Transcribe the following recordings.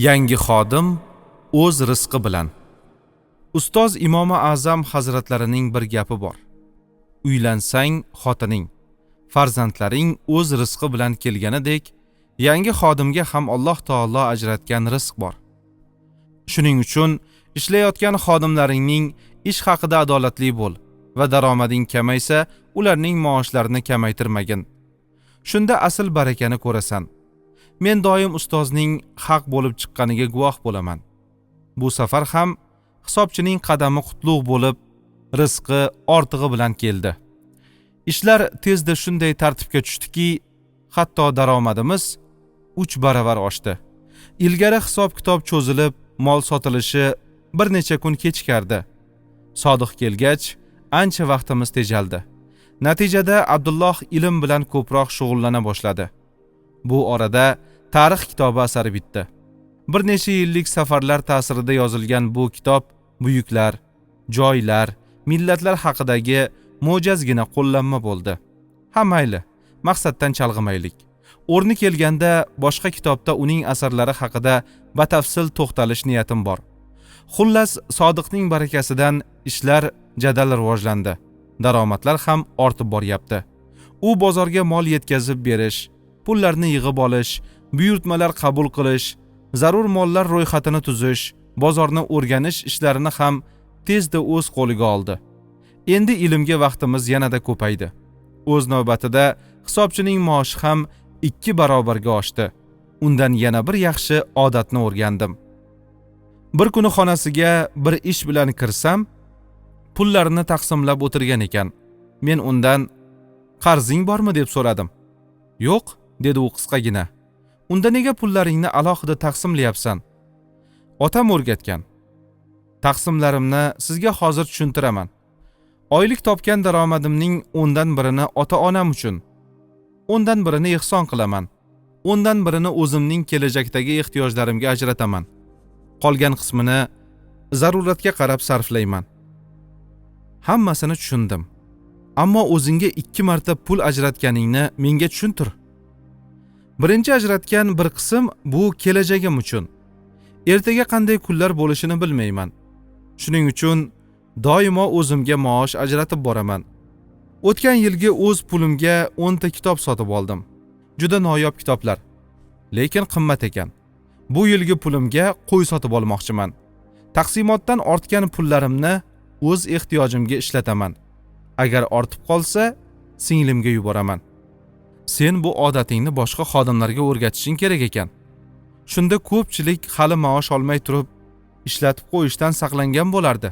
Yangi xodim o'z rizqi bilan. Ustoz Imomi A'zam hazratlarining bir gapi bor. Uylansang xotining, farzandlaring o'z rizqi bilan kelganidek, yangi xodimga ham Alloh taolo ajratgan rizq bor. Shuning uchun ishlayotgan xodimlaringning ish haqida adolatli bo'l va daromading kamaysa, ularning maoshlarini kamaytirmagin. Shunda asl barakani ko'rasan. Men doim ustozning haq bo'lib chiqqaniga guvoh bo'laman. Bu safar ham hisobchining qadami qutlug' bo'lib, rizqi ortig'i bilan keldi. Ishlar tezda shunday tartibga tushdiki, hatto daromadimiz 3 baravar oshdi. Ilgari hisob-kitob cho'zilib, mol sotilishi bir necha kun kechikardi. Sodiq kelgach, ancha vaqtimiz tejaldi. Natijada Abdulloh ilm bilan ko'proq shug'ullana boshladi. Bu orada tarix kitobi asari bitdi. Bir necha yillik safarlar ta'sirida yozilgan bu kitob buyuklar, joylar, millatlar haqidagi mo'jazgina qo'llanma bo'ldi. Ha mayli, maqsaddan chalg'imaylik. O'rni kelganda boshqa kitobda uning asarlari haqida batafsil to'xtalish niyatim bor. Xullas, Sodiqning barakasidan ishlar jadal rivojlandi. Daromadlar ham ortib boryapti. U bozorga mol yetkazib berish, pullarni yig'ib olish, buyurtmalar qabul qilish, zarur mollar ro'yxatini tuzish, bozorni o'rganish ishlarini ham tezda o'z qo'liga oldi. Endi ilmga vaqtimiz yanada ko'paydi. O'z navbatida hisobchining maoshi ham 2 barobarga oshdi. Undan yana bir yaxshi odatni o'rgandim. Bir kuni xonasiga bir ish bilan kirsam, pullarini taqsimlab o'tirgan ekan. Men undan qarzing bormi deb so'radim. Yo'q, dedi u qisqagina. Unda nega pullaringni alohida taqsimlayapsan? Otam o'rgatgan. Taqsimlarimni sizga hozir tushuntiraman. Oylik topgan daromadimning 10dan birini ota-onam uchun, 10dan birini ehson qilaman, 10dan birini o'zimning kelajakdagi ehtiyojlarimga ajrataman. Qolgan qismini zaruratga qarab sarflayman. Hammasini tushundim. Ammo o'zingga 2 marta pul ajratganingni menga tushuntir. Birinchi ajratgan bir qism bu kelajagim uchun. Ertaga qanday kunlar bo'lishini bilmayman. Shuning uchun doimo o'zimga maosh ajratib boraman. O'tgan yilgi o'z pulimga 10 ta kitob sotib oldim. Juda noyob kitoblar, lekin qimmat ekan. Bu yilgi pulimga qo'y sotib olmoqchiman. Taqsimotdan ortgan pullarimni o'z ehtiyojimga ishlataman. Agar ortib qolsa, singlimga yuboraman. Sen bu odatingni boshqa xodimlarga o'rgatishing kerak ekan. Shunda ko'pchilik hali maosh olmay turib ishlatib qo'yishdan saqlangan bo'lardi.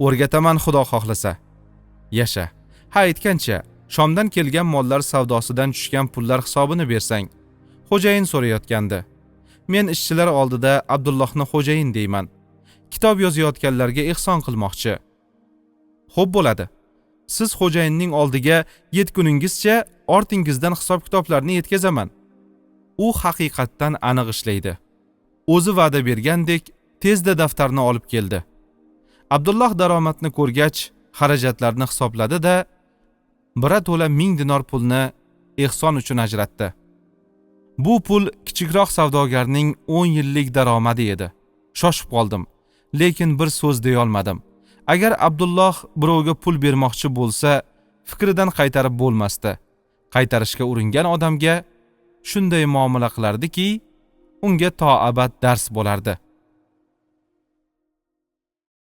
O'rgataman, Xudo xohlasa. Yasha. Ha, aytgancha, Shomdan kelgan mollar savdosidan tushgan pullar hisobini bersang. Xo'jayin so'rayotgandi. Men ishchilar oldida Abdullohni xo'jayin deyman. Kitob yozayotganlarga ehson qilmoqchi. Xo'p bo'ladi. Siz xo'jayinning oldiga yetguningizcha ortingizdan hisob-kitoblarni yetkazaman. U haqiqatdan aniq ishlaydi. O'zi va'da bergandek tezda daftarni olib keldi. Abdulloh daromadni ko'rgach, xarajatlarni hisobladi-da, birato'la 1000 dinor pulni ehson uchun ajratdi. Bu pul kichikroq savdogarning 10 yillik daromadi edi. Shoshib qoldim, lekin bir so'z deya olmadim. Agar Abdulloh birovga pul bermoqchi bo'lsa, fikridan qaytarib bo'lmasdi. Qaytarishga uringan odamga shunday muomala qilardiki, unga to abad dars bo'lardi.